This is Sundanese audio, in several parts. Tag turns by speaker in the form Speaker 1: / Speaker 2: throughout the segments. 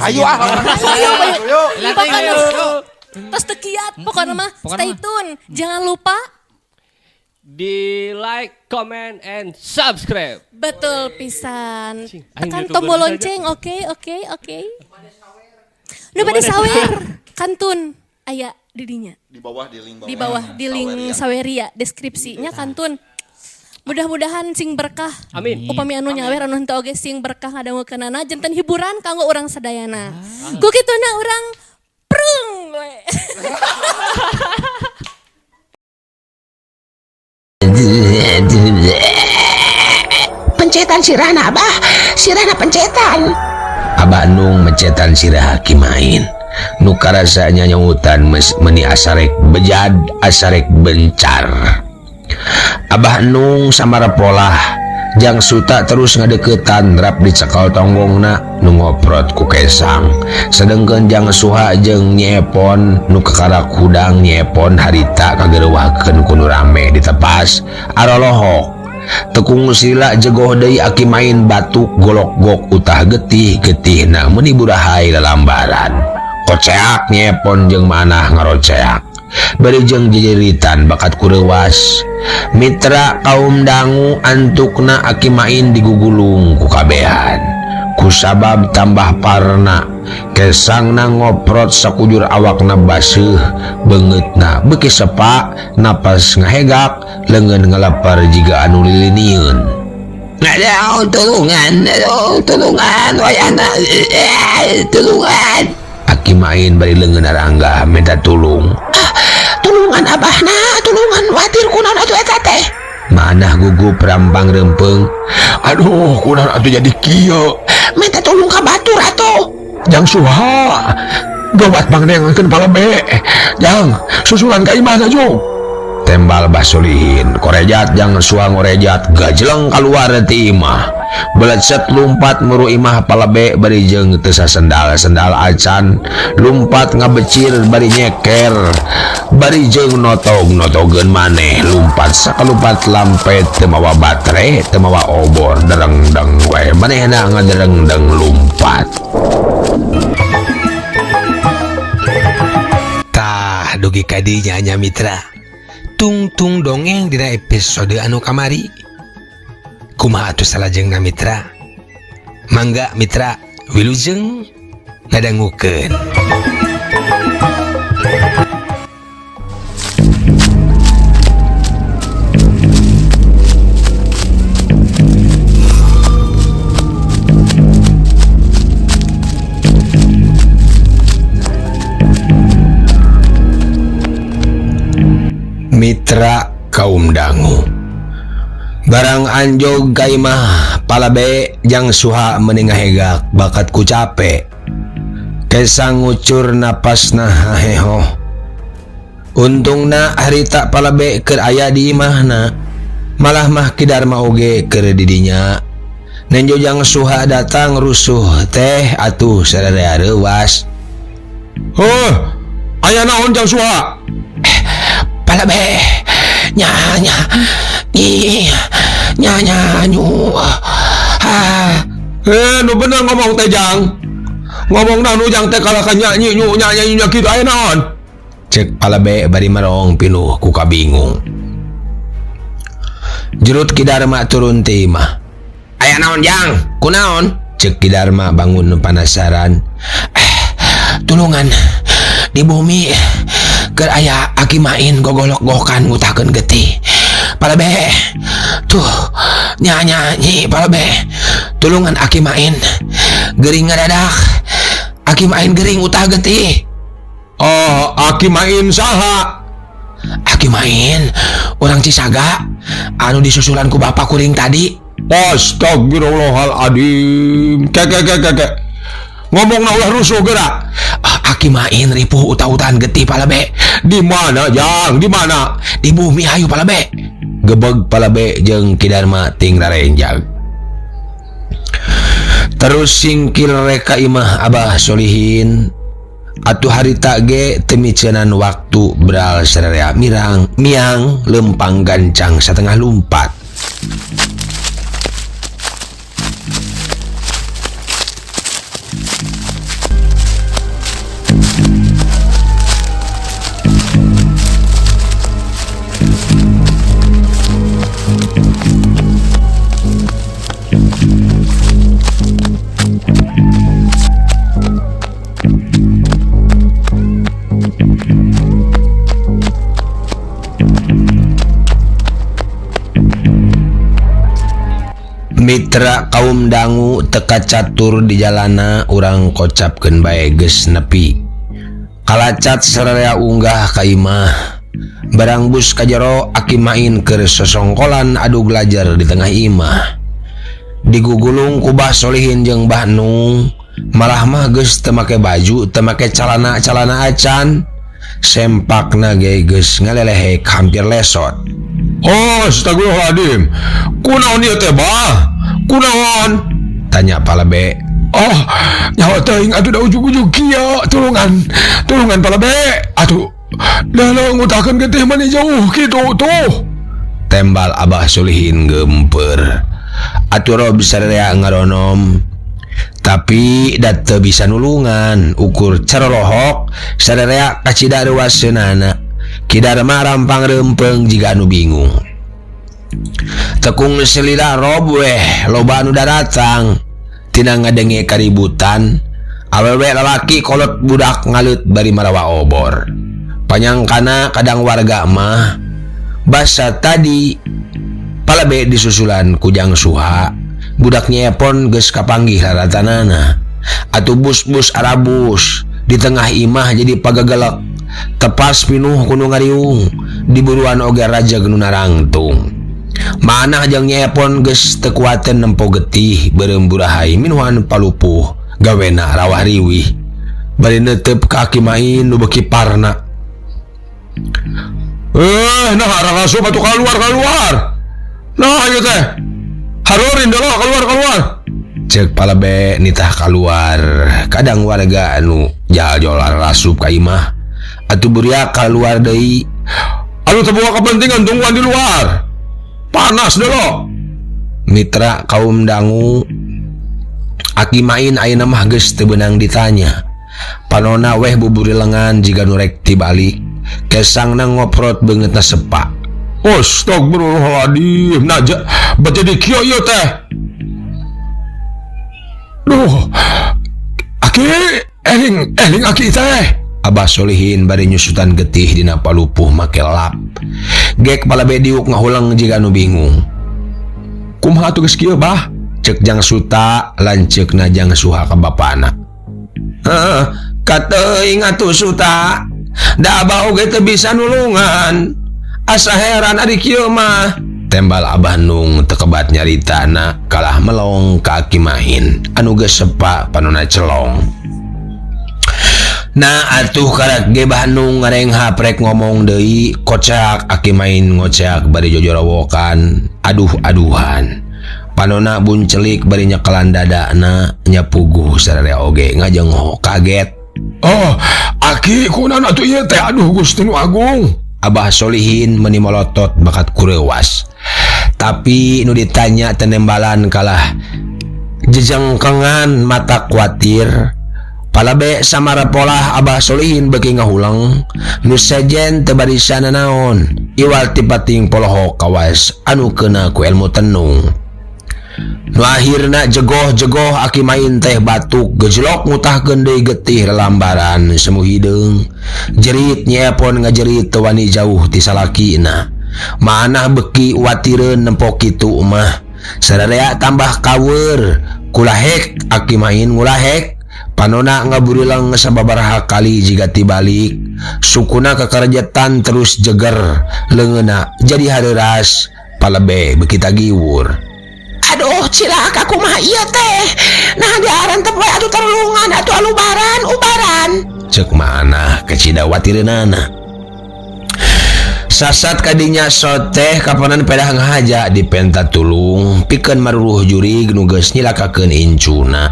Speaker 1: Ayo ah.
Speaker 2: Ayo, ayo.
Speaker 3: Lah,
Speaker 2: Pokoknya
Speaker 3: ayo.
Speaker 2: tos teu kiat pokoknya mah
Speaker 3: Pokoknya
Speaker 2: stay
Speaker 3: mah.
Speaker 2: tune. Jangan lupa
Speaker 4: Di like, comment, and subscribe.
Speaker 2: betul pisan.
Speaker 4: Cing, aing
Speaker 2: Tekan
Speaker 4: YouTuber
Speaker 2: tombol
Speaker 4: saja.
Speaker 2: lonceng, oke oke oke. Nu bade sawer kantun aya di dinya.
Speaker 1: Di bawah di link bawah.
Speaker 2: Di bawah di link
Speaker 1: Saweria.
Speaker 2: Saweria deskripsinya kantun. Mudah-mudahan sing berkah.
Speaker 4: Amin.
Speaker 2: Upami anu nyawer anu henteu oge sing berkah ngadangukeunana janten hiburan kanggo urang sadayana. Ku kituna urang prung we.
Speaker 5: Pencetan sirahna Abah, sirahna pencetan.
Speaker 6: Abah Nung mencetan sirah Kimain nu karasanya nyautan meni asarek bejad asarek bencar. Abah Nung samara polah jang suta terus ngadeketan rap dicekal tonggongna nu ngoprot ku kesang, sedengkeun jang suha jeung nyepon nu kakarak hudang nyepon harita kagereuwahkeun ku nu rame ditepas arolohok. Tekung sila jegoh deui aki main batuk golok-gok utah getih getihna meuni burahai lalambaran. Koceak nyepon jeung manah ngaroceak. Bari jeung jejeritan bakat kureuwas. Mitra kaum dangu antukna aki main digugulung ku kabehan. Kusabab tambah parna, kesangna ngoprot sakujur awakna baseuh, beungeutna beuki sepa, napas ngahegak, leungeun ngelepar jiga anu lilinieun.
Speaker 5: Aduh, tulungan, aduh, tulungan, wayahna, tulungan.
Speaker 6: Aki main bari leungeun aranggah minta tulung.
Speaker 5: Ah, tulungan abahna, tulungan watir kunaon atuh eta teh.
Speaker 6: Manah gugup rampang rempeng. Aduh, kunaon atuh jadi kieu.
Speaker 5: Minta tulung ka batur atuh.
Speaker 6: Jang Suha, gawat pangneangankeun palebe. Jang, susulan ka imah aju. Tembal Basolihin, korejat jang Suha ngorejat, gajleng kaluar ti imah. Belecet lumpat muru imah palebe bari jeung teu sasendal-sendal acan, lumpat ngabecir bari nyeker, bari jeung notog-notogeun maneh, lumpat sakalupat lampe teu mawa baterai, teu mawa obor, derengdeng we manehna ngaderengdeng lumpat. Tah dugi ka dinya nya mitra. Tungtung dongeng dina episode anu kamari. Kumaha atuh salajengna mitra? Mangga mitra wilujeng ngadangukeun. Mitra kaum dangu. Barang anjog ka imah palabe jang Suha meni ngahegak bakat ku cape. Kesang ngucur napasna hahehoh. Untungna harita palabe keur aya di imahna. Malah mah Ki Darma oge keur di dinya. Nenjo jang Suha datang rusuh teh atuh sararea reuwas. Heuh, aya naon jang Suha?
Speaker 5: Palabe, nya nya nyi nya nya nyu. Ha.
Speaker 6: Nu bener ngomong teh jang. Ngomong nu jang teh kalah ka nya nyi nyu nya nya nyu kitu aya naon? Cek palabe bari marong pinuh ku kabingung. Jurut Ki Darma turun ti imah. Aya naon jang? Kunaon? Cek Ki Darma bangun panasaran.
Speaker 5: Tulungan di bumi keur aya aki main gogolok-gokan ngutahkeun getih. Palabe, tuh nya nya nyi palabe. Tulungan aki main gering ngadadak. Aki main gering utah getih.
Speaker 6: Oh, aki main saha?
Speaker 5: Aki main orang Cisaga anu disusulan ku bapak kuring tadi.
Speaker 6: Astagfirullahaladzim. Ke ke ke ke ke. Ngomong na ulah rusuh geura.
Speaker 5: Ah, aki main ripuh utah-utahan getih palabe.
Speaker 6: Di mana jang? Di mana?
Speaker 5: Di bumi hayu palabe.
Speaker 6: Gebeg palabe jeung Ki Darma ting rarenjag. Terus singkir reka imah Abah Solihin. Atuh harita ge teu miceunan waktu beral sararea mirang miang lempang gancang satengah lumpat. Mitra kaum dangu teka catur di jalana urang kocapkeun bae geus nepi. Kalacat sararea unggah ka imah. Barang bus ka jero Aki Main keur sosongkolan adu gelajar di tengah imah. Digugulung ku Bah Solihin jeung Bah Nung, malah mah geus teu make baju, teu make calana-calana acan. Sempakna ge geus ngalelehek hampir lesot.
Speaker 1: Oh, astagfirullahaladzim. Kunaon ieu teh, Bah? Kunaon?
Speaker 6: Tanya Palebe.
Speaker 1: Oh, nyawa teuing atuh da ujug-ujug kieu. Tulungan, tulungan Palebe. Atuh, da ngutahkeun getih mani jauh kitu tuh.
Speaker 6: Tembal Abah Solihin geumpeur. Atuh rob sararea ngaronom. Tapi da teu bisa nulungan, ukur carorohok sararea kacida reuaseunana. Ki Darma rampang reumpeng jiga anu bingung. Tekung selila rob weh loba anu daratang. Tina ngadenge kaributan, awewe lalaki kolot budak ngaleut bari marawa obor. Panyangkana kadang warga mah basa tadi Palebe disusulan ku Jang Suha. Budak nyepon geus kapanggih raratanana. Atuh bus-bus arabus di tengah imah jadi pagagelek. Tepas pinuh ku nu ngariung, diburuan oge raja nu narangtung. Manah jeung nyepon geus teu kuateun nempo getih beureum burahay minuhan palupuh gawena rawah riwih. Bari neuteup ka Aki Main nu beuki parna.
Speaker 1: Nah arang asup atuh keluar keluar. Nah ieu teh. Harurin dulu keluar keluar.
Speaker 6: Cek Palebe nitah keluar. Kadang warga anu jal-jolar rasup ka imah. Atuh buriak keluar deui.
Speaker 1: Anu teu boga kepentingan tungguan di luar. Panas dulu.
Speaker 6: Mitra kaum dangu Aki Main ayeuna mah geus teu beunang ditanya. Panona weh buburi lengan jiga nu rek tibalik. Kesangna ngoprot beungeutna sepa.
Speaker 1: Astagfirullahaladzim. Nah, bet jadi kieu ieu teh. Duh. Aki, eling, eling aki teh.
Speaker 6: Abah Solihin bari nyusutan getih dina palupuh make lap. Gek Palebe diuk ngahuleng jiga nu bingung.
Speaker 1: Kumaha atuh geus kieu, Bah?
Speaker 6: Cek Jang Suta lanceukna Jang Suha ka bapana. Heeh, kateuing atuh Suta. Da abah oge teu bisa nulungan. Asa heran ari kieu mah. Tembal Abah Nung teu kebat nyaritana kalah melong ka Aki Main anu geus sepa panona celong. Nah atuh karak ge Bah Nung ngarengha prek ngomong deui kocak Aki Main ngoceak bari jojorowokan aduh-aduhan. Panona buncelik bari nyekelan dadana nya puguh sararea oge ngajengoh kaget.
Speaker 1: Oh, Aki kunaon atuh ieu teh aduh Gusti nu Agung.
Speaker 6: Abah Solihin meni molotot bakat kurewas. Tapi nu ditanya tenembalan kalah jejengkengan mata kuatir. Palabe samara polah Abah Solihin beuki ngahuleng. Nu sejen teu barisa nanaon. Iwal ti pating polohok kawas anu keuna ku ilmu tenung. Nu akhirna jegoh-jegoh Aki Main teh batuk gejlok ngutahkeun deui getih lelambaran semu hideung. Jerit nyepon ngajerit teu wani jauh ti salakina. Manah beuki watireun nempo kitu mah. Sararea tambah kaweur, kulahek Aki Main ngulahek. Panona ngaburileng sababaraha kali jiga tibalik. Sukuna kakarjetan terus jeger, leungeunna jadi hareuras, Palebe beuki tagiwur.
Speaker 5: Aduh, cilaka kumaha ieu teh. Nah diaran teh poe atuh tarulungan atuh alubaran ubaran.
Speaker 6: Cek manah kacida watireunana. Sasat kadinya soteh kapanan pedah ngahaja dipenta tulung pikeun maruruh jurig nu geus nyilakakeun incuna.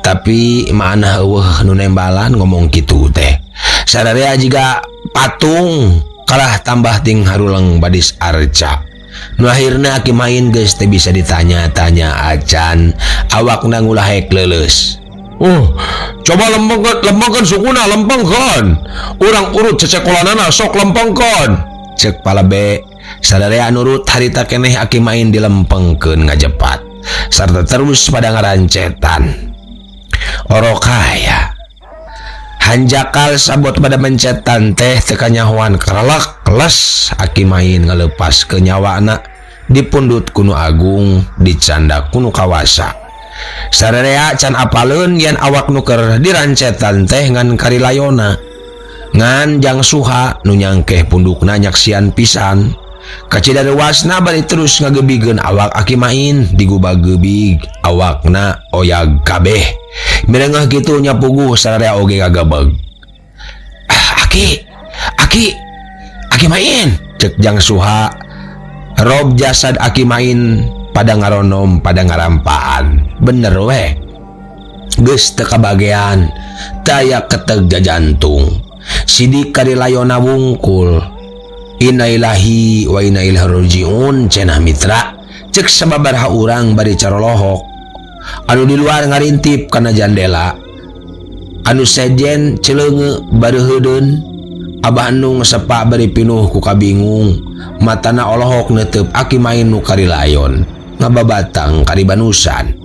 Speaker 6: Tapi manah eueuh nu nembalan ngomong kitu teh. Sararea jiga patung kalah tambah ting haruleng badis arca. Nu akhirna Aki Main geus teu bisa ditanya-tanya acan, awakna ngulahek leuleus.
Speaker 1: Oh, coba lempengkeun, lempengkeun sukuna, lempengkeun. Urang urut cecekolanana sok lempengkeun.
Speaker 6: Cek Palebe, sadarea nurut harita keneh Aki Main dilempengkeun ngajepat sarta terus pada ngarancetan. Orok kaya. Hanjakal sabot pada mencetan teh teu kanyahoan kerelek keles Aki Main ngalepas ke nyawana. Dipundut ku nu agung, dicandak ku nu kawasa. Sararea can apaleun yen awak nu keur dirancetan teh ngan karilayona. Ngan Jang Suha nu nyangkeh pundukna nyaksian pisan. Kacida dewasna bari terus ngagebigeun awak Aki Main digubag-gebig awakna oyag kabeh. Mirengah kitu nya puguh sararea oge ngagebeg. Ah, Aki, Aki, Aki Main, cek Jang Suha. Rob jasad Aki Main pada ngaronom pada ngarampaan. Bener weh. Geus teu kabagean, taya keteg jajantung. Sidik karilayona wungkul. Innalillahi wa inna ilaihi rajiun cenah mitra. Cek sababaraha urang bari carolohok. Anu di luar ngarintip kana jandela. Anu sejen celeunge bareuheudeun. Abah Nung sepak bari pinuh ku kabingung. Matana olohok netep Aki Main nu karilayon. Ngababatang karibanusan.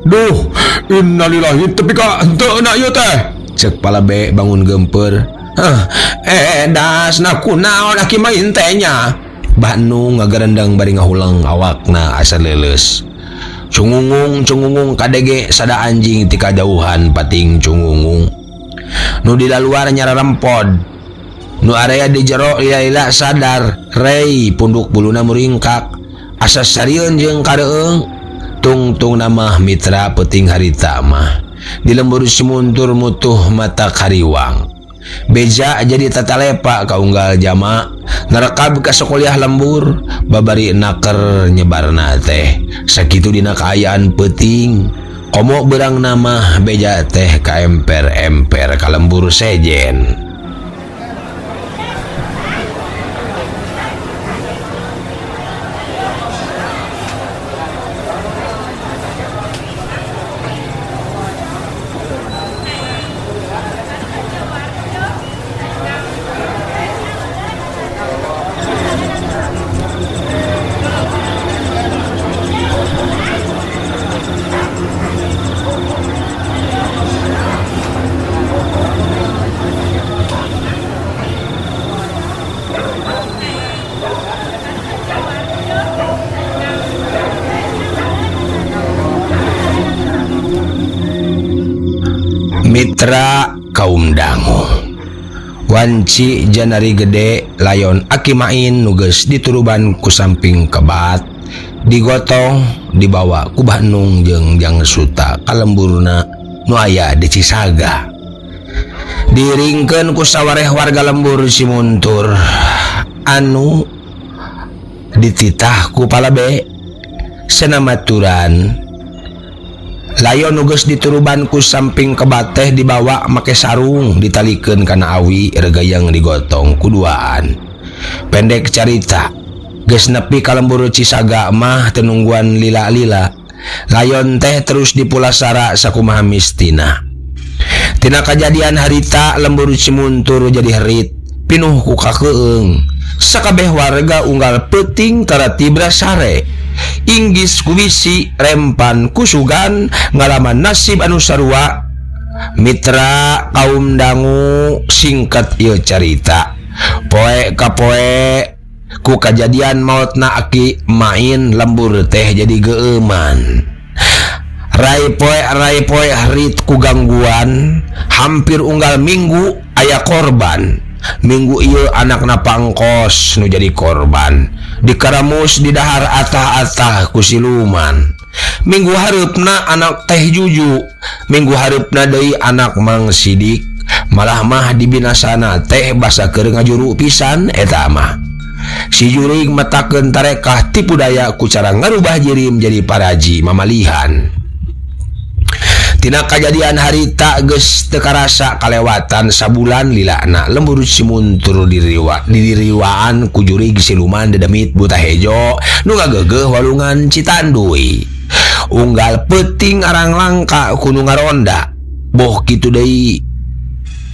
Speaker 1: Duh, innalillahi tepi ka henteu na ieu teh.
Speaker 6: Cek palabe bangun gemper. Hah, dasna kunaon Aki Main teh nya. Bah Nung ngagerendeng bari ngahuleng awakna asa leuleus. Cungungung cungungung kadege sada anjing ti kajauhan pating cungungung. Nu di laluar nyararempod. Nu area di jero lila-lila sadar, rei punduk buluna muringkak. Asa sarieun jeung kareueung. Tungtung nama mitra peuting harita mah. Di lembur Simuntur mutuh mata kariwang. Beja jadi tatalepa kaunggal jama. Narekab ka sakuliah lembur, babari naker nyebarna teh. Sakitu dina kaayaan peuting. Komo beurang nama beja teh ka emper-emper ka lembur sejen. Mitra kaum dangu wanci janari gede layon Aki Main nu geus dituruban ku samping kebat digotong dibawa ku Bah Nung jeung Jang Suta ka lemburna nu aya di Cisaga. Diringkeun ku sawareh warga lembur Simuntur anu dititah ku palabe senamaturan. Layon nu geus dituruban ku samping kebat teh dibawa make sarung ditalikeun kana awi regayang digotong kuduaan. Pendek carita, geus nepi ka lembur Cisaga mah teu nungguan lila-lila. Layon teh terus dipulasara sakumaha mistina. Tina kajadian harita lembur Cimuntur jadi herit, pinuh ku kakeung. Sakabeh warga unggal peuting taratibra sare. Inggis ku bisi, rempan ku sugan, ngalaman nasib anu sarua. Mitra kaum dangu singkat ieu carita. Poe ka poe ku kajadian maotna Aki Main lembur teh jadi geueuman. Rai poe herit ku gangguan, hampir unggal minggu aya korban. Minggu ieu anakna pangkos nu jadi korban. Dikaramus didahar atah-atah ku siluman. Minggu hareupna anak teh Juju, minggu hareupna deui anak Mang Sidik. Malah mah dibinasana teh basa keur ngajuru pisan eta mah. Si jurig metakeun tarekah tipu daya ku cara ngarubah jirim jadi paraji mamalihan. Tina kajadian harita geus teu karasa kalewatan sabulan lilana lembur Simuntur diriwaan ku jurig siluman dedemit buta hejo nu ngageugeuh walungan Citanduy. Unggal peuting arang langka ku nu ngaronda. Boh kitu deui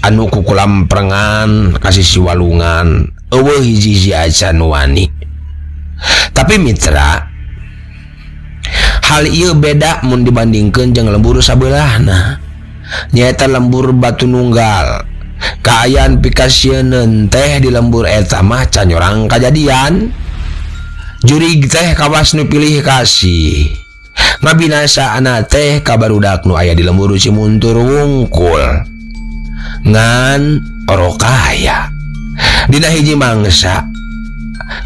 Speaker 6: anu kukulam perengan ka sisi walungan eueuh hiji-hiji acan wani. Tapi mitra, hal ieu beda mun dibandingkeun jeung lembur sabelahna. Nyaeta lembur Batu Nunggal. Kaayaan pikasieun teh di lembur eta mah can nyorang kajadian. Jurig teh kawas nu pilih kasih. Ngabinasana teh ka barudak nu aya di lembur Cimuntur wungkul. Ngan orokaya. Dina hiji mangsa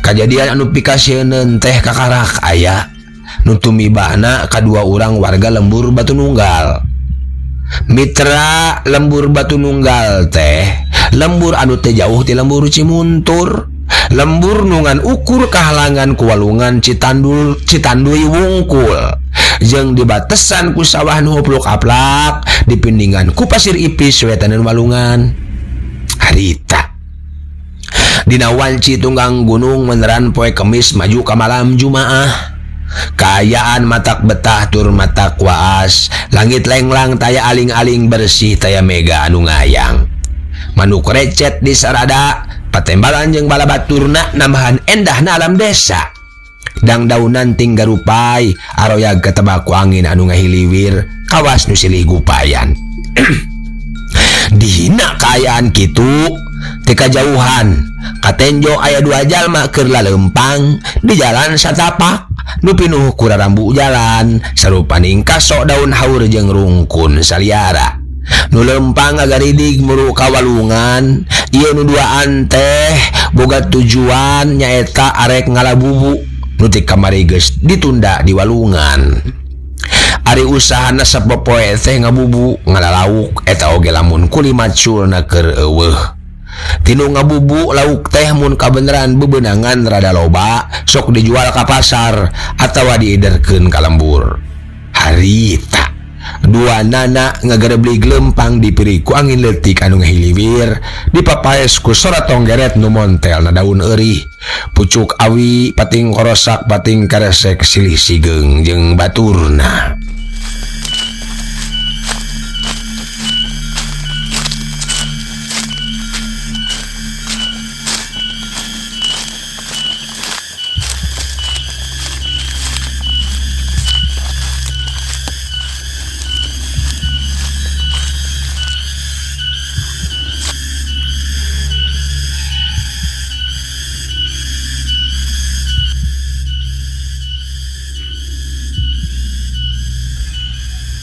Speaker 6: kajadian anu pikasieun teh kakarak aya nu tumibana kadua urang warga lembur Batu Nunggal. Mitra lembur Batu Nunggal teh lembur anu teh jauh ti lembur Cimuntur. Lembur nungan ukur kahalangan ku walungan Citandul Citanduy wungkul. Jeung dibatesan ku sawah nu hoplok-aplak dipindingan ku pasir ipis wetaneun walungan. Harita dina wanci tunggang gunung meneran poe Kemis maju ka malam Jumaah. Kaayaan matak betah tur matak waas, langit lenglang taya aling-aling bersih taya mega anu ngayang. Manuk recet di sarada, patembalan jeung bala baturna nambahan endahna alam desa. Dangdaunan tinggarupai, aroyag ketebak ku angin anu ngahiliwir, kawas nu silih gupayan. Dina kaayaan kitu ti kajauhan katenjo aya dua jalma keur lalempang di jalan satapak nu pinuh ku rarambu jalan sarupaning kasok daun haur jeung rungkun saliara. Nu lempang ngagaridig muru ka walungan, ieu nu duaan teh boga tujuan nyaeta arek ngalabubu nu ti kamari geus ditunda di walungan. Ari usahana sapopoe teh ngabubu ngalalauk eta oge lamun kulimaculna keur eueuh. Tinu ngabubu lauk teh mun kabeneran bebenangan rada loba sok dijual ka pasar atawa diiderkeun ka lembur. Harita dua nana ngagareblig lempang dipiri ku angin leutik anu ngahiliwir dipapaes ku sora tonggeret nu montel na daun eurih. Pucuk awi pating korosak pating karesek silih sigeung jeung baturna.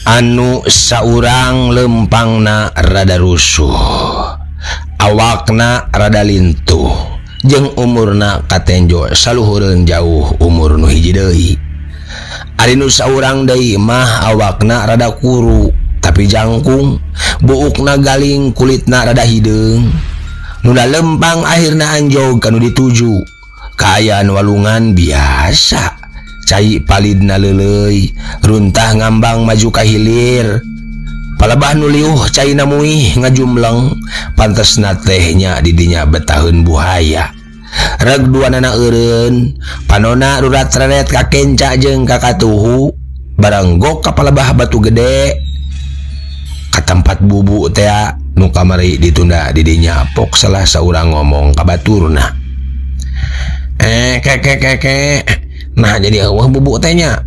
Speaker 6: Anu saurang lempangna rada rusuh, awakna rada lintuh, jeung umurna katenjo saluhureun jauh umur nu hiji deui. Ari nu saurang deui mah awakna rada kuru tapi jangkung, buukna galing, kulitna rada hideung. Nu lempang akhirna anjog kanu dituju. Kaayaan walungan biasa. Cai palidna leuleuy, runtah ngambang maju ka hilir. Palebah nu liuh caina muih ngajumleng, pantesna teh nya didinya betaheun buhaya. Reg duanana eureun, panona rurat-reret ka kenca jeung ka katuhu, baranggok ka palebah batu gede. Ka tempat bubu tea nu kamari ditunda didinya pok salah saurang ngomong ka baturna. Ke ke ke ke. Nah jadi eueuh bubuk teh nya.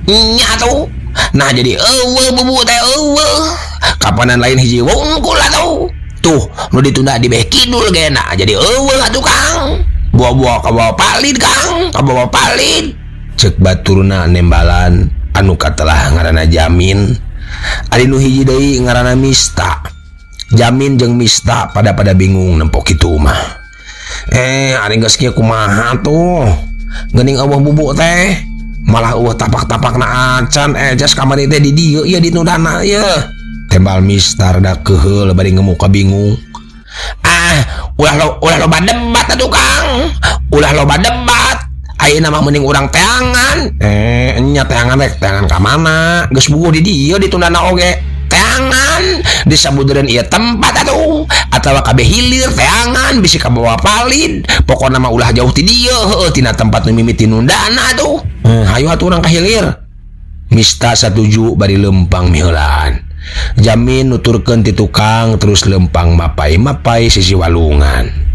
Speaker 6: Nya atuh. Nah jadi eueuh bubuk teh eueuh. Kapanan lain hiji wungkul atuh. Tuh nu ditunda di beh kidul ge nah jadi eueuh atuh Kang. Buah-buah kabawa palid Kang, kabawa palid. Ceuk baturna nembalan anu katelah ngaranna Jamin. Ari nu hiji deui ngaranna Mista. Jamin jeung Mista pada-pada bingung nempo kitu mah. Ari geus kieu kumaha tuh? Geuning eueuh bubuk teh, malah eueuh tapak-tapakna acan jas kamari teh di dieu ieu ditundana ieu. Tembal Mista rada keuheul bari ngemuka bingung. Ah, ulah loba debat atuh Kang. Ulah loba debat. Ayeuna mah mending urang teangan. Nya teangan rek teangan ka mana? Geus buguh di dieu ditundana oge. Teangan disabudereun ieu tempat atuh atawa kabeh hilir teangan bisi kabawa palid. Pokona mah ulah jauh ti dieu heueuh tina tempat nu mimiti nundana atuh. Hayu atuh urang ka hilir. Mista satuju bari lempang miheulaan. Jamin nuturkeun ti tukang terus lempang mapai-mapai sisi walungan.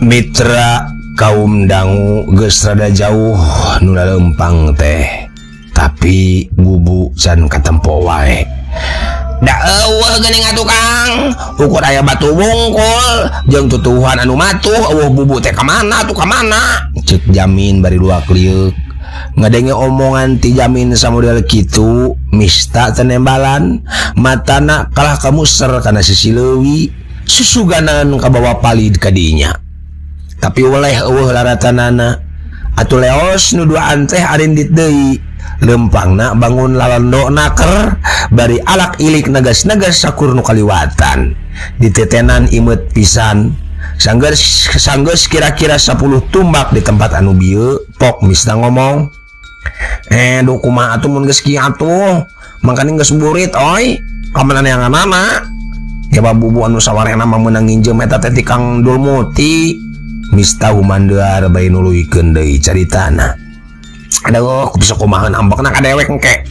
Speaker 6: Mitra kaum dangu geus rada jauh nu lalempang teh, tapi bubu can katempo wae. Da eueuh geuning atuh Kang, ukur aya batu wungkul jeung tutuhan anu matuh eueuh bubu teh ka mana atuh ka mana? Ceuk Jamin bari luak lieuk. Ngadenge omongan ti Jamin samodel kitu, mista tenembalan, matana kalah kamuser kana sisi leuwi, susuganan kabawa palid kadinya. Tapi weleh eueuh laratanana, atuh leos nu duaan teh arindit deui. Lempangna bangun lalendo naker, bari alak ilik negas-negas sakur nu kaliwatan. Ditetenan imeut pisan. Sanggeus kira-kira 10 tumbak di tempat anu bieu, pok mista ngomong. Duh kumaha atuh mun geus kieu atuh? Mangkaning geus burit oi, kamana neanganana? Jaba bubu anu sawarehna mah meunang nginjem eta teh ti Kang Dulmuti. Mista humandear bari nuluykeun deui caritana. Aduh, ku bisa kumaheun ambekna ka dewek engke.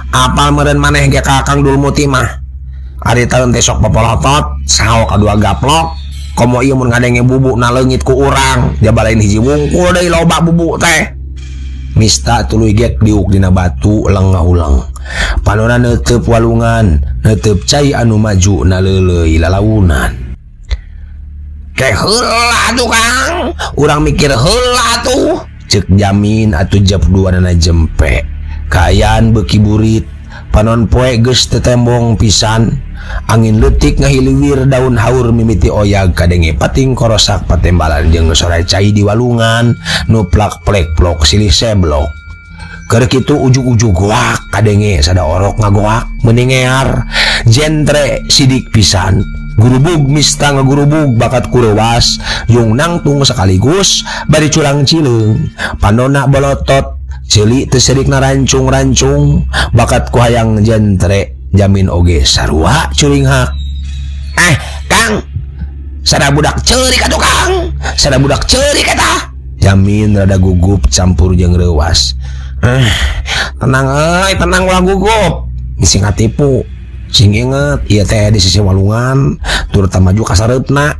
Speaker 6: Apal meureun maneh ge ka Kang Dulmuti mah. Ari taun teh sok popolotot, saho kadua gaplok. Komo ieu mun ngadenge bubu na leungit ku urang, jaba lain hiji wungkul deui loba bubu teh. Mista tuluy gek diuk dina batu lengah-uleng. Panona neuteub walungan, neuteub cai anu maju na leuleui lalaunan. Ke heula atuh Kang, urang mikir heula atuh. Ceuk Jamin atuh jep duanana jempe. Kaayaan beuki burit, panon poe geus tetembong pisan. Angin leutik ngahiliwir daun haur mimiti oyag kadenge pating korosak patembalan jeung sora cai di walungan nu plak plek plok silih seblok. Keur kitu ujug-ujug goak kadenge sada orok ngagoak meuningear jentre sidik pisan. Gurubug mista ngagurubug bakat kurewas yung nangtung sekaligus bari curang cileung. Panona bolotot ceuli teu seurik narancung-rancung bakat ku hayang jentre. Jamin oge sarua curinghak. Kang, sada budak ceurik atuh Kang, sada budak ceurik eta. Jamin rada gugup campur jeung reuwas. Tenang euy, tenang ulah gugup. Bisi ngatipu. Sing inget ieu teh di sisi walungan, tur maju ka sareupna.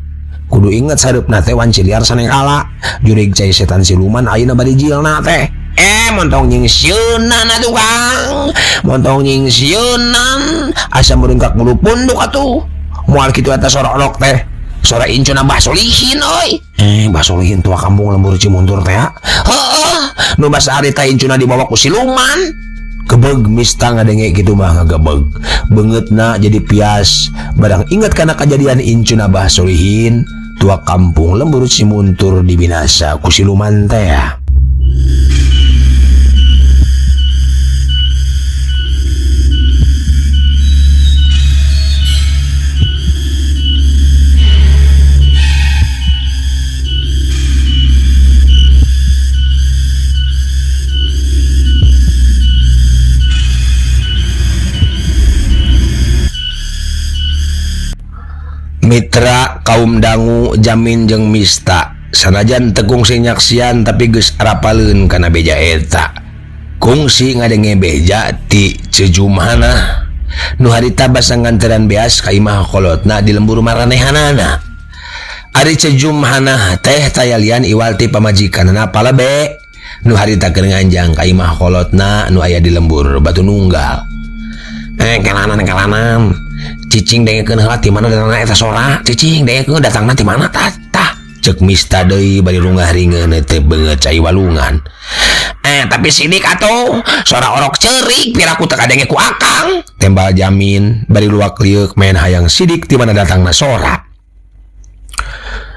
Speaker 6: Kudu inget sareupna teh wanci liar sanengkala. Jurig cai setan siluman ayeuna bari jilna teh. Montong nyingsieunan atuh Kang. Montong nyingsieunan. Asa meurengkak bulu punduk atuh. Moal kitu eta sororok teh. Sora incuna Bah Solihin euy. Bah Solihin tua kampung lembur Cimuntur teh. Heeh, nu basa harita incuna dibawa ku siluman. Kebeg mista ngadenge kitu mah ngagebeg. Beungeutna jadi pias. Barang inget kana kajadian incuna Bah Solihin, tua kampung lembur Cimuntur dibinasa ku siluman teh. Mitra kaum dangu Jamin jeung Mista sanajan teu kungsi nyaksian tapi geus arapaleun kana beja eta. Kungsi ngadenge beja ti Cejumhana nu harita basa nganteran beas ka imah kolotna di lembur maranehanana. Ari Cejumhana teh tayalian iwal ti pamajikanna Palebe nu harita keur nganjang ka imah kolotna nu aya di lembur Batu Nunggal. Kalanan cicing dengekeun heula ti mana datangna eta sora, cicing dengekeun datangna ti mana tah tah. Ceuk Mista deui bari rungah ringeun teh beungeut cai walungan. Tapi sidik atuh, sora orok ceurik piraku teu kadenge ku akang. Tembal Jamin bari luak lieuk main hayang sidik ti mana datangna sora.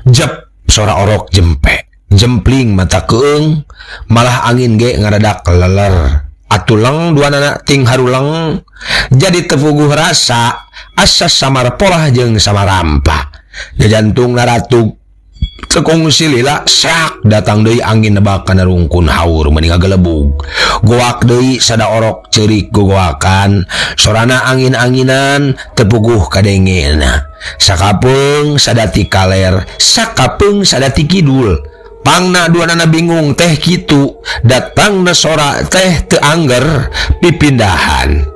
Speaker 6: Jep sora orok jempe, jempling mata keung, malah angin ge ngaradak leler. Atuleng duanana ting haruleng jadi tepuguh rasa asa samar polah jeung samarampa. Jajantung naratug tekungsi lila sak datang deui angin nebak kana rungkun haur meni ngagelebug. Goak deui sada orok ceurik gogoakan sorana angin-anginan tepuguh kadengena. Sakapeung sadati kaler, sakapeung sadati kidul. Pangna duanana bingung teh kitu, datangna sora teh teu angger pipindahan.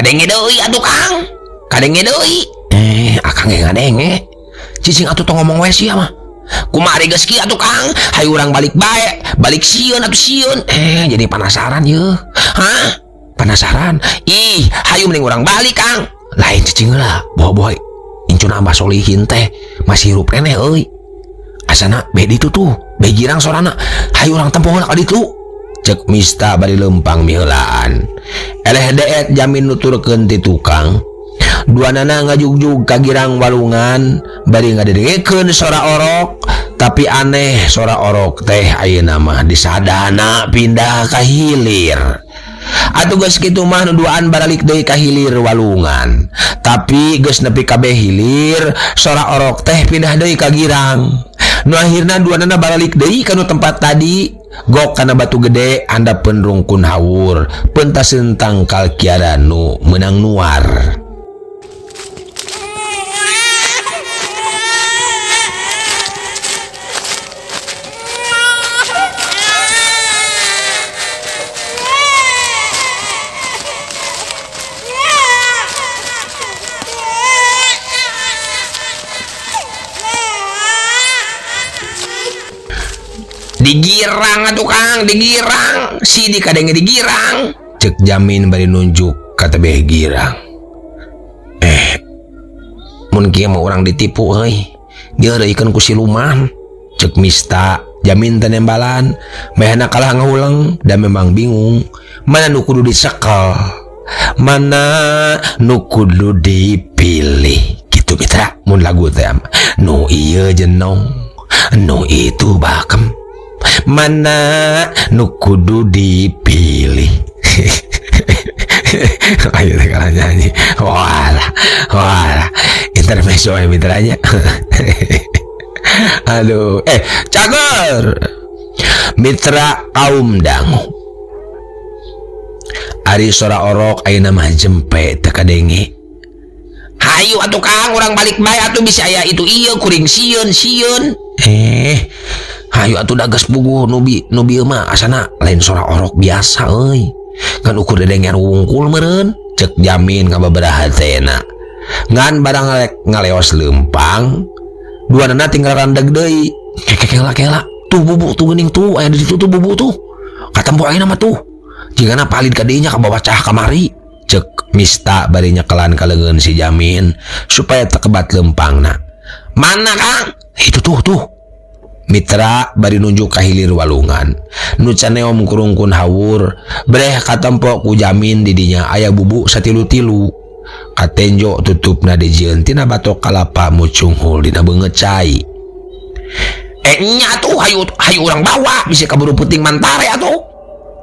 Speaker 5: Kadenge deui atuh Kang. Kadenge deui. Akang ge ngadenge. Cicing atuh tong ngomong we sia mah. Kumaha ari geus kieu atuh Kang? Hayu urang balik bae. Balik sieun atuh sieun. Jadi penasaran yeuh. Hah? Penasaran? Ih, hayu mending urang balik Kang. Lain cicing heula, boh-boh incuna Abah Solihin teh masih hirup keneh euy. Asana be ditu tuh, be girang sorana. Hayu urang tempo heula ka ditu. Cek Mista bari lempang miheulaan. Eleh deet Jamin nuturkeun ti tukang. Duanana ngajugjug ka girang walungan bari ngadedengekeun sora orok, tapi aneh sora orok teh ayeuna mah disadana pindah ka hilir. Atuh geus kitu mah nu duaan baralik deui ka hilir walungan. Tapi geus nepi kabeh hilir, sora orok teh pindah deui ka girang. Nu akhirna duanana baralik deui ka nu tempat tadi, gok kana batu gede handapeun rungkun hawur, pentaseun tangkal kiara nu meunang nuar. Digirang atuh Kang, digirang. Si di kadenge digirang. Cek Jamin bari nunjuk ka tebeh girang. Mun kieu mah urang ditipu euy. Dieureuykeun ku siluman. Cek Mista, Jamin teh nembalan, mehna kalah ngahuleng dan memang bingung mana nu kudu disekel, mana nu kudu dipilih. Kitu mitra mun lagu teh nu ieu jenong, nu itu bakem. Mana nu kudu dipilih. Ayo teh kalah nyanyi. Walah, walah. Intermezzo ya mitranya. Aduh, cager. Mitra kaum dangu. Ari sora orok ayeuna mah jempe teu kadenge. Hayu atuh Kang, urang balik bae atuh bisa aya itu ieu kuring sieun sieun. Hayu atuh dagas puguh nu bieu mah asana lain sora orok biasa euy. Ngan ukur dedengean wungkul meureun, cek Jamin ngababaraha hatena. Ngan barang ngaleos leumpang, duanana tinggal randeg deui. Kekekela kela, tuh bubu tuh geuning tuh aya di ditu tuh bubu tuh. Katempo ayeuna mah tuh. Jigana palid ka dinya ka bawa cah kamari. Cek Mista bari nyekelan ka leungeun si Jamin supaya tekebat leumpangna. Mana Kang? Itu tuh tuh. Mitra bari nunjuk ka hilir walungan. Nu caneom kurungkun hawur, breh katempo ku Jamin di dinya aya bubu satilu-tilu. Katenjo tutupna dijieun tina batok kalapa mucunghul dina beungeut cai. Nya atuh hayu hayu urang bawa bisi kaburu peuting mantare atuh.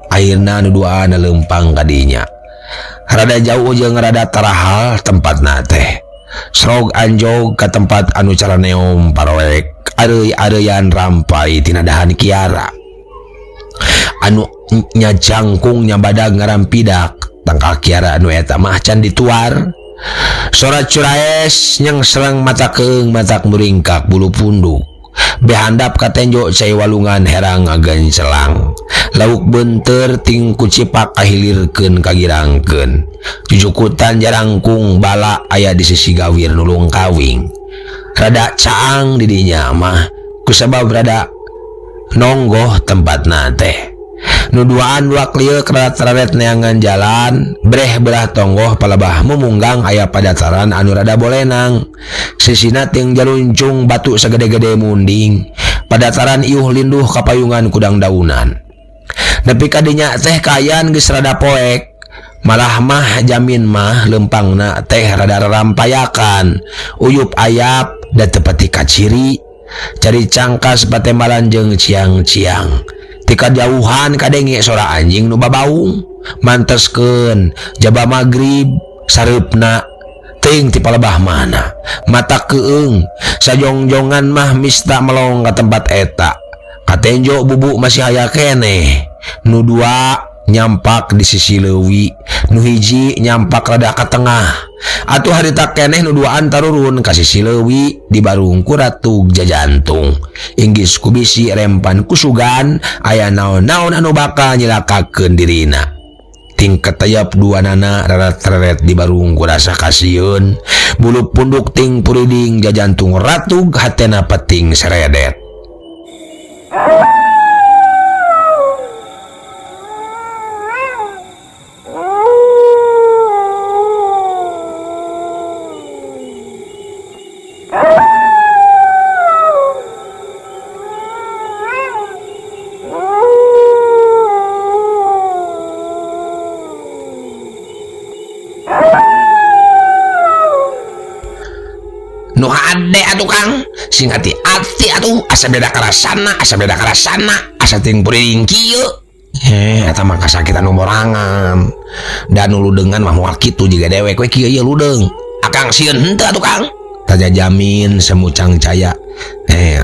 Speaker 5: Akhirna nu duaan leumpang ka dinya. Rada jauh jeung rada tarahal tempatna teh. Srog anjog ka tempat anu caraneom paroek. Areuy-areuyan rampai tina dahan kiara. Anu nyajangkung nyabadag ngarampidak tangkal kiara anu eta mah can dituar. Sora curaes nyengsereng mata keung matak muringkak bulu punduk. Behandap katenjo cai walungan herang ngagencelang. Lauk beunteur ting kucipak kahilirkeun kagirangkeun. Jujukutan jarangkung bala aya di sisi gawir nulung kawing. Rada caang di dinya mah kusabab rada nonggoh tempatna teh. Nu duaan dua klieu keraret neangan jalan, breh belah tonggoh palebah mumunggang aya padataran anu rada bolenang. Sisina ting jaluncung batu sagede-gede munding. Padataran iuh linduh kapayungan kudang daunan. Nepi ka dinya teh kaayaan geus rada poek. Malah mah Jamin mah lempangna teh rada rarampayakan. Uyup ayap da teu pati kaciri. Cari cangkas patembalan jeung ciang-ciang. Tika jauhan kadenge sora anjing nu babaung. Manteskeun jaba magrib sareupna teuing ti palebah mana. Mata keung sajongjongan mah Mista melong ka tempat eta. Katenjo bubu masih aya keneh. Nu dua nyampak di sisi leuwi, nu hiji nyampak rada ka tengah. Atuh harita keneh nu duaan tarurun ka sisi leuwi di barung ku ratug jajantung. Inggis ku bisi rempan kusugan aya naon-naon anu bakal nyilakakeun dirina.
Speaker 6: Ting ketayap dua nana reret-reret di barung ku rasa kasieun. Bulu punduk ting puriding jajantung ratug hatena peting seredet. Nu hade atuh Kang, sing hati-hati atuh, asa beda karasana, asa beda karasana, asa ting puring kieu. Eta mah kasakitan nu borangan. Da nu ludengan mah moal kitu jiga dewek we kieu ieu ludeng. Akang sieun henteu atuh Kang. Tanya Jamin semucang caya.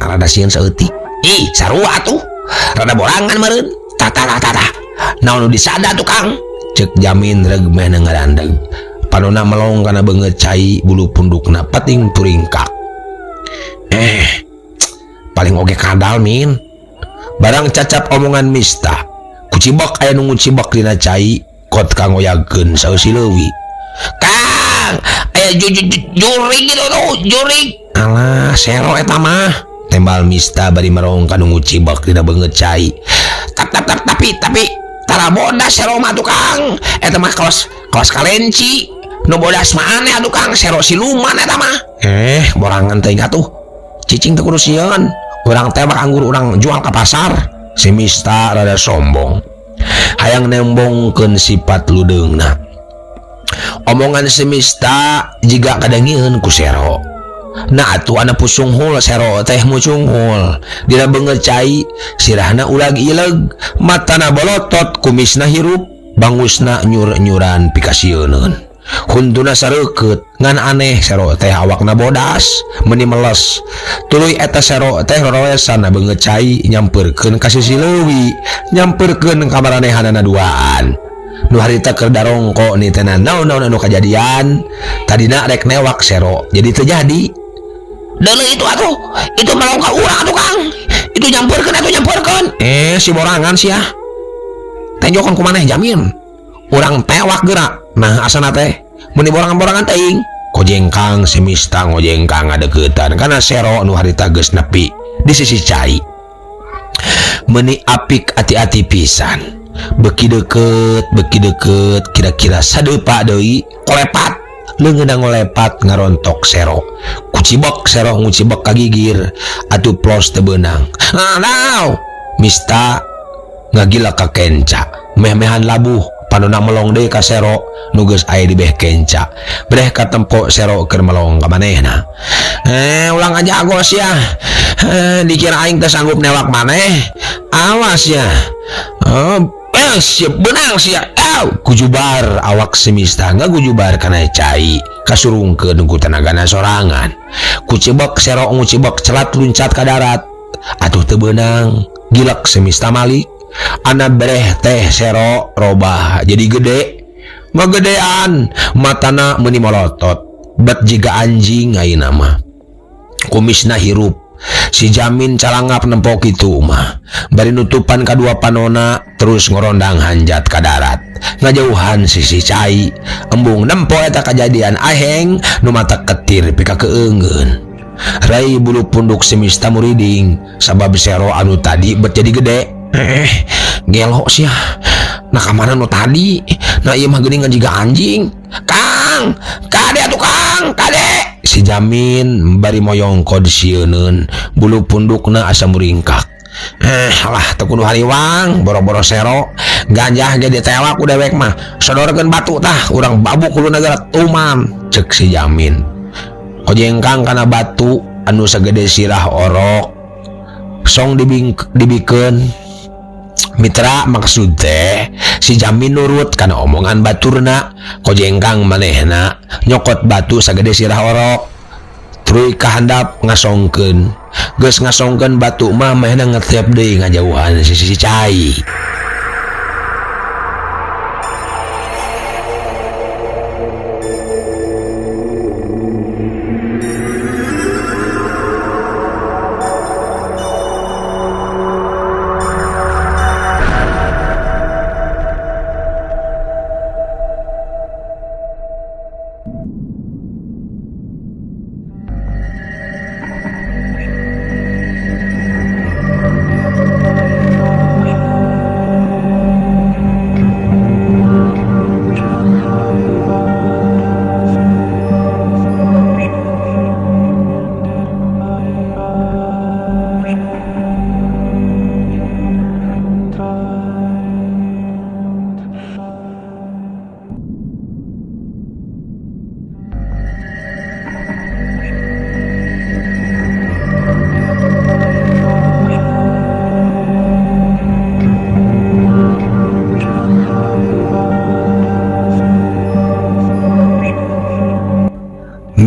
Speaker 6: Rada sieun saeutik. Ih, sarua atuh. Rada borangan meureun. Tah tah tah tah. Naon nu disada atuh Kang? Ceuk Jamin reug meh ngarandeg. Panona melong kana beungeut cai bulu pundukna peting turingkak. Paling oge kadal min. Barang cacap omongan Mista. Kucibak aya nu ngucibak dina cai kot kangoyagkeun sausi leuwi. Kang, aya jurig gitu tuh, jurig. Alah, sero eta mah. Tembal Mista bari merong ka nu ngucibak dina beungeut cai. Tap tap tap tapi tara bodas sero mah tuh Kang. Eta mah kelas kalenci. Nu bodas mah aneh atuh Kang, sero siluman eta mah. Borangan teuing atuh. Cicing teu kudu sieun. Urang tewak anggur urang jual ka pasar. Si Mista rada sombong. Hayang nembongkeun sifat ludeungna. Omongan si Mista jiga kadangieun ku sero. Nah atuh ana pusunghul sero teh mucunghul. Dina beungeut cai, sirahna ulag ileg, matana bolotot, kumisna hirup, bangusna nyur-nyuran pikasieuneun. Huntuna sareukeut, ngan aneh sero teh awakna bodas, meuni meles. Tuluy eta sero teh roroesan beungeut cai nyampeurkeun ka sisi leuwi, nyampeurkeun ka maranehanana duaan. Nu harita keur darongko nitena naon-naon anu kajadian, tadina rek newak sero, jadi teu jadi. Deuleu itu atuh, itu melong ka urang atuh Kang. Itu nyampeurkeun atuh nyampeurkeun. Si borangan sia. Tenjokan ku maneh Jamin. Urang tewak geura. Nah asana teh meuni borangan-borangan teuing. Kojengkang si Mista ngojengkang ngadeuketan kana sero nu harita geus nepi di sisi cai. Meuni apik ati-ati pisan. Beki deukeut kira-kira sadeupa deui kolepat. Leungeunna ngolepat ngarontok sero. Kucibek sero ngucibek ka gigir atuh plos teu beunang. Nah, Mista ngagila ka kenca. Meh-mehan labuh panona melong deui ka sero nu geus aya di beh kenca. Breh katempo sero keur melong ka manehna. Ulang aja agos ya. Dikira aing teh sanggup newak maneh. Awas ya. Siap benang sia. Kujubar awak si Mista ngagujubar kana cai kasurungkeun ku tenagana sorangan. Kucibek sero ngucibek celat luncat ka darat. Atuh teu beunang gilek si Mista malik. Ana breh teh sero robah jadi gede. Ngagedean matana meuni molotot bet jiga anjing ayeuna mah. Kumisna hirup. Si Jamin calangap nempo kitu mah. Bari nutupan kadua panona terus ngorondang hanjat ka darat. Ngajauhan sisi cai. Embung nempo eta kajadian aheng nu mata ketir pika keungeun. Rai bulu punduk si Mista muriding sabab sero anu tadi bet jadi gede. Gelo sia. Nah kamana nu tadi? Nah ieu mah geuningan jiga anjing. Kang, kade atuh Kang, kade. Si Jamin bari moyongkod sieuneun, bulu pundukna asa muringkak. Alah teu kudu hariwang, boro-boro sero, ganjah ge ditewak ku dewek mah. Sodorkeun batu tah, urang babuk kudu nagara tuman, ceuk si Jamin. Kojengkang kana batu anu sagede sirah orok. Song dibikeun. Mitra maksud teh si Jamin nurut kana omongan baturna. Kojengkang manehna nyokot batu sagede sirah orok. Truy kahandap ngasongkeun. Geus ngasongkeun batu mah manehna ngetep deui ngajauhan sisi cai.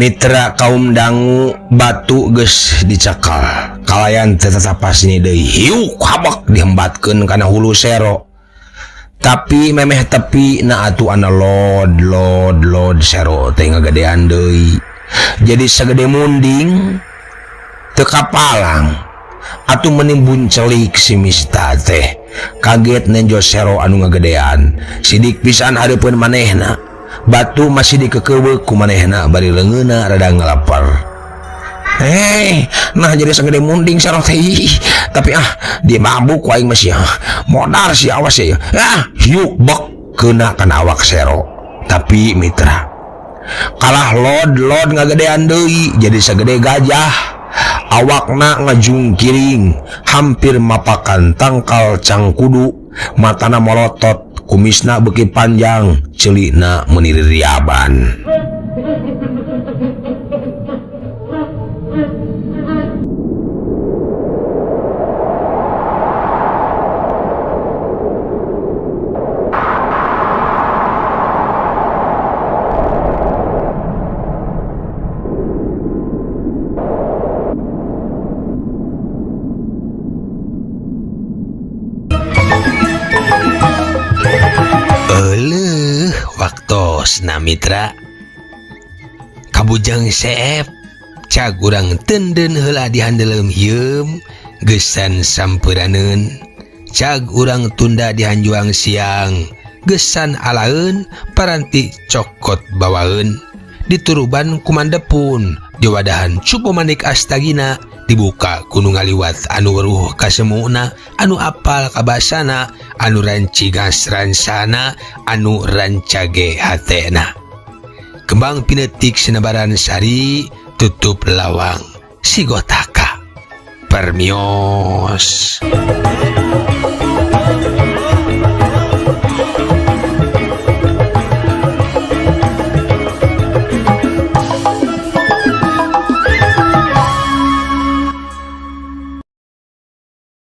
Speaker 6: Mitra kaum dangu batu geus dicekal kalayan teu tatapas ini deui hiuk habak dihembatkeun kana hulu sero. Tapi memeh tepi na atuh ana lod lod lod sero teh ngagedean deui. Jadi sagede munding teu kapalang atuh menimbun celik si Mista teh. Kaget nenjo sero anu ngagedean. Sidik pisan hareupeun manehna. Batu masih dikekeuweuk ku manehna bari leungeunna rada ngalapar. Nah jadi sagede munding sero teh. Tapi dia mabuk ku aing mah sia. Modar sia awas ya. Hiuk bek kena kana awak sero. Tapi mitra kalah lod lod ngagedean deui jadi sagede gajah. Awakna ngajungkiring hampir mapakan tangkal cangkudu, matana molotot, kumisna beuki panjang, celikna meuni ririaban. Waktosna mitra kabujang seep cag urang tenden heula dihandeleum hieum gesan sampuraneun cag urang tunda dihanjuang siang gesan alaeun paranti cokot bawaeun dituruban kumandepun diwadahan cupu manik astagina dibuka ku nu ngaliwat anu weruh kasemuna anu apal kabasana anu rancigas ransana anu rancage hatena. Kembang pinetik senebaran sari tutup lawang sigotaka permios.